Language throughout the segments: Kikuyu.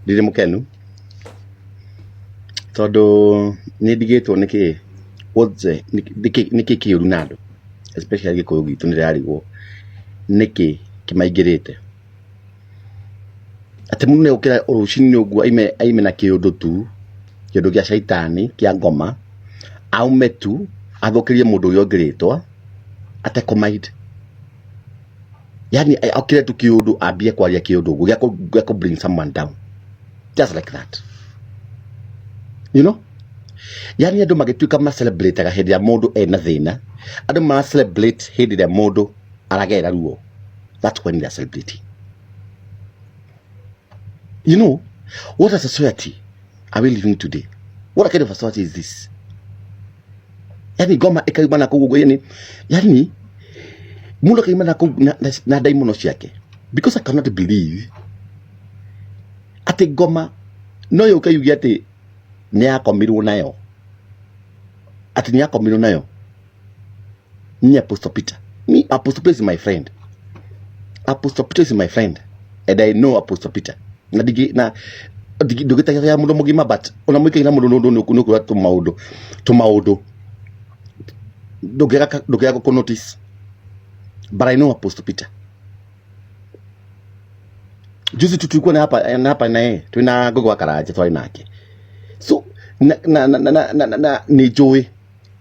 Ndirĩ mũkenu tondũ nĩ ndigĩtwo nĩkĩ what's the nĩkĩ nĩkĩ kĩũru na andũ especially gĩkũyũ gitũ nĩ ndĩrarigwo nĩkĩ kĩmaingĩrĩte. Atĩ mũndũ nĩ egũkĩra rũcinĩ ũguo aime aime na kĩũndũ tu, kĩũndũ gĩa caitani kĩa ngoma, aume tu athũkĩrie mũndũ ũrĩa ũngĩ rĩtwa atekũ mind. Yani okĩre tu kĩũndũ ambie kwaria kĩũndũ ũguo gĩa kũ bring someone down just like that, you know? Yani andũ magĩtuĩka ma celebrate hĩndĩ ĩrĩa mũndũ ena thĩna, andũ mara celebrate hĩndĩ ĩrĩa mũndũ aragerera ruo. That's when they are celebrating. You know, what a society are we living today? What kind of a society is this? Yani ngoma ĩkauma na kũu ũguo, yani yani mũndũ akauma na kũu na ndaimono ciake, because I cannot believe atĩ ngoma no yũke yuge atĩ nĩ yakomirwo nayo, atĩ nĩ yakomirwo nayo ni Apostle Peter. Me, Apostle Peter is my friend. Apostle Peter is my friend and I know Apostle Peter. Na ndingĩ na ndũgĩtagia mũndũ mũgima, but ona mũikaire na mũndũ nĩ ũkwĩra tũmaũndũ tũmaũndũ ndũngĩaga ndũngĩaga kũ notice, but I know Apostle Peter. Juzi tu tulikuwa na hapa na hapa na yeye, twina Gogo wa Karanja twarĩ nake, so na na na na na, na, na nĩ njũĩ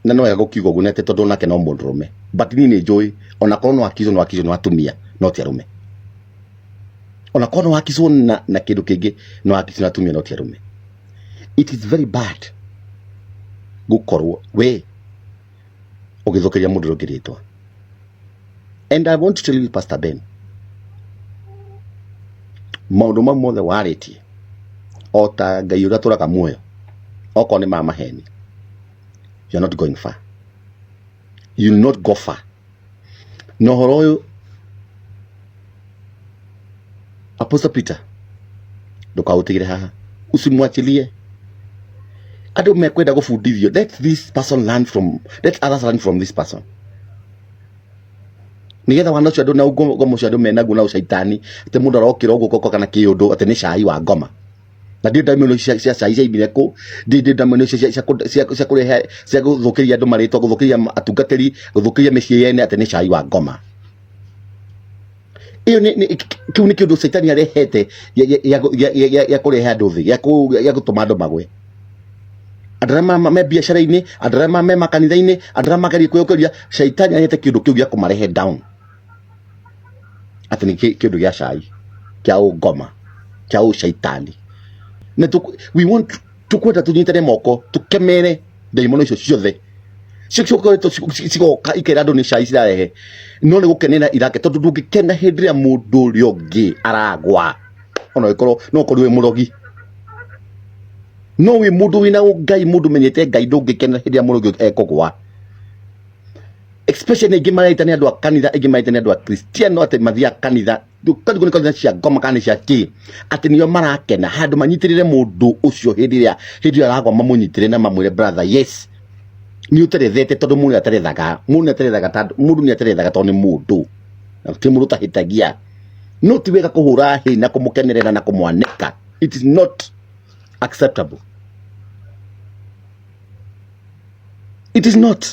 na no wega gũkiuga ũguo nĩ atĩ tondũ nake no mũndũrũme, but niĩ nĩ njũĩ ona korwo no akizwo no akizwo no atumia no ti arũme, ona korwo no akizwo na kĩndũ kĩngĩ no akizwo na atumia no ti arũme. It is very bad gũkorwo we ũgĩthũkĩria mũndũ ũrĩa ũngĩ rĩtwa. And I want to tell you, Pastor Ben, maũndũ mau mothe warĩtie, o ta Ngai ũrĩa tũraga muoyo, okorwo nĩ ma maheni, you are not going far, you will not go far. Na ũhoro ũyũ, Apostle Peter, ndũkaũtigĩre haha, usimwachilie. Andũ mekwenda gũbundithio, let this person learn from, let others learn from this person, nigetha wana ũcio andũ na ngoma ũcio andũ menaguo na ũcaitani, atĩ mũndũ arokĩra ũguo koko kana kĩũndũ atĩ nĩ cai wa ngoma. Na ndirĩ ndaimeno cia cai ciaimire kũ, ndirĩ ndaimeno cia kũrehe cia gũthũkĩria andũ marĩtwa, gũthũkĩria atungatĩri, gũthũkĩria mĩciĩ yene atĩ nĩ cai wa ngoma. Ĩyo kĩu nĩ kĩũndũ caitani arehete gĩa kũrehe andũ thĩ, gĩa gũtũma andũ magwe, andũ arĩa me biacara-inĩ, andũ arĩa me makanitha-inĩ, andũ arĩa mageria kwĩyũkĩria. Caitani arehete kĩũndũ kĩu gĩa kũmarehe down atĩ nĩ kĩũndũ gĩa cai kĩa ũngoma kĩa ũcaitani. Na we want tukwenda tunyitane moko tukemere ndaimono icio ciothe cikoretwo cigoka ikera andũ nĩ cai cirarehe, no nĩ gũkenera irake, tondũ ndũngĩkena hĩndĩ ĩrĩa mũndũ ũrĩa ũngĩ aragwa, ona ũngĩkorwo no ũkorwo wĩ mũrogi, no wĩ mũndũ wĩna Ngai, mũndũ menyete Ngai, ndũngĩkena hĩndĩ ĩrĩa mũndũ ũngĩ ekũgwa, especially aingĩ mareita nĩ andũ a kanitha, aingĩ mareita nĩ andũ a Kristiano, atĩ mathiaga kanitha kanitha nĩ kanitha cia ngoma kana nĩ cia kĩ, atĩ nĩo marakena handũ manyitĩrĩre mũndũ ũcio hĩndĩ ĩrĩa aragwa, mamũnyitĩrĩre na mamwĩre, "Brother, yes, nĩ ũterethete," tondũ mũndũ nĩ aterethaga, mũndũ nĩ aterethaga, tondũ mũndũ nĩ aterethaga, tondũ nĩ mũndũ na gũtirĩ mũndũ ũtahĩtagia, no ti wega kũhũra hĩ na kũmũkenerera na kũmwanĩka. It is not acceptable, it is not.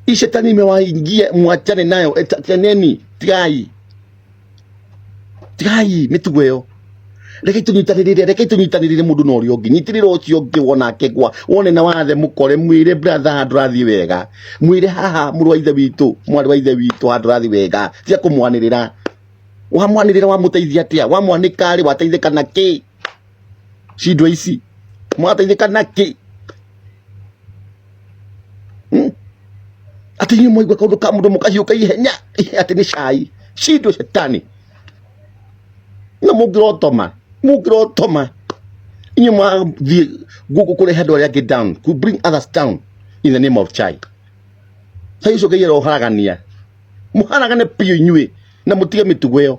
Hii shetani imewaingia, mwachane nayo, achaneni, tigai tigai mĩtugo ĩyo. Rekei tũnyitanĩrĩre, rekei tũnyitanĩrĩre mũndũ na ũrĩa ũngĩ. Nyitĩrĩra ũcio ũngĩ wona akĩgwa, wone na wathe mũkore, mwĩre, "Brother, handũ ũrathiĩ wega." Mwĩre, "Haha, mũrũ wa ithe witũ, mwarĩ wa ithe witũ, handũ ũrathiĩ wega." Tiga kũmwanĩrĩra. Wamwanĩrĩra wamũteithia atĩa? Wamwanĩka rĩ, wateithĩka na kĩ? Cindwa ici mwateithĩka na kĩ? Atĩ inyuĩ mwaigua kaũndũ ka mũndũ mũkahiũka ihenya atĩ nĩ cai cindwo cetani na mũngĩrotoma mũngĩrotoma inyuĩ mwathiĩ gũkũ kũrehe andũ arĩa angĩ down, to bring others down in the name of chai. Cai ũcio Ngai aroharagania, mũharagane biũ inyuĩ na mũtige mĩtugo ĩyo.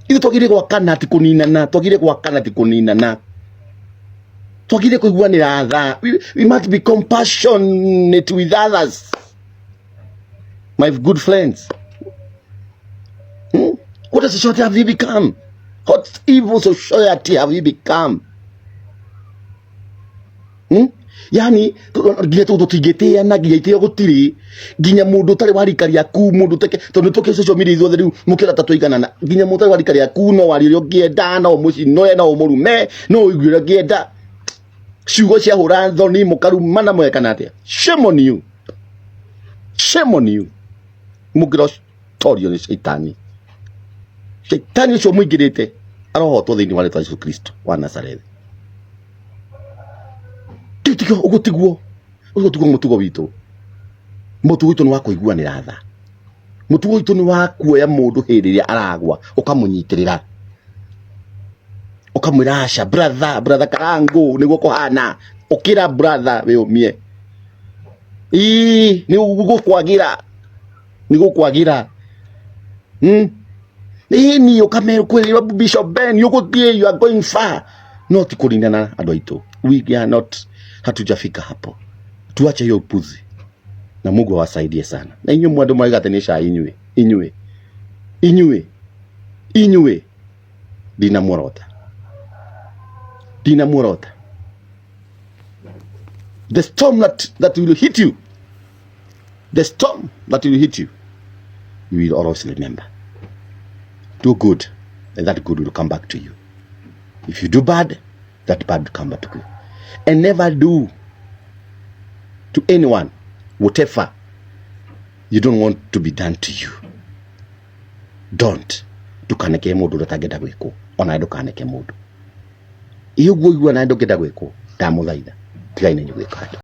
Ithuĩ twagĩrĩire gwakana ti kũninana, twagĩrĩire gwakana ti kũninana, twagĩrĩire kũiguanĩra tha. We must be compassionate with others, my good friends. What a society have we become? What evil society have we become? Yani nginya tå tũtingĩtĩana, nginya itĩo gũtirĩ, nginya mũndũ ũtarĩ wa rika rĩaku, mũndũ ũteke, tondũ nĩ tũkĩ social media ithuothe rĩu mũkĩona ta tũiganana, nginya mũndũ ũtarĩ wa rika rĩaku no warie ũrĩa ũngĩenda, no ũmũcinoe, no ũmũrume, no ũigue ũrĩa ũngĩenda, ciugo cia hũra thoni, mũkarumana, mũgekana atĩa. Shame on you, shame on you. Mũngĩrotorio nĩ caitani, caitani ũcio mũingĩrĩte arohotwo thĩinĩ wa rĩtwa Jesu Kristo wa Nazarethi. Tiga ũguo, tiguo, ũguo tiguo mũtugo witũ. Mũtugo witũ nĩ wa kũiguanĩra tha. Mũtugo witũ nĩ wa kuoya mũndũ hĩndĩ ĩrĩa aragwa, ũkamũnyitĩrĩra, ũkamwĩra, "Aca brother, brother Karangu, nĩguo kũhana, ũkĩra brother, wĩũmie, ii nĩ gũkwagĩra, nĩ gũkwagĩra." Ĩni ũkamekwĩrĩra Bishop Ben, ũgũthiĩ, you are going far. No ti kũrinana andũ aitũ, we are not, hatujafika hapo. Tuache hiyo upuzi na Mungu awasaidie sana. Na inyuĩ mwandũ mwaiga nĩ cai, inyuĩ, inyuĩ, inyuĩ, inyuĩ, ndinamworota, ndinamworota. The storm that will hit you, the storm that will hit you, you will always remember. Do good and that good will come back to you. If you do bad, that bad will come back to you. And never do to anyone whatever you don't want to be done to you. Don't. Ndũkaneke mũndũ ũrĩa ũtangĩenda gwĩkwo, ona ndũkaneke mũndũ. Ĩ ũguo igua na ndũngĩenda gwĩkwo, ndamũthaitha, tigai na inyuĩ gwĩka andũ.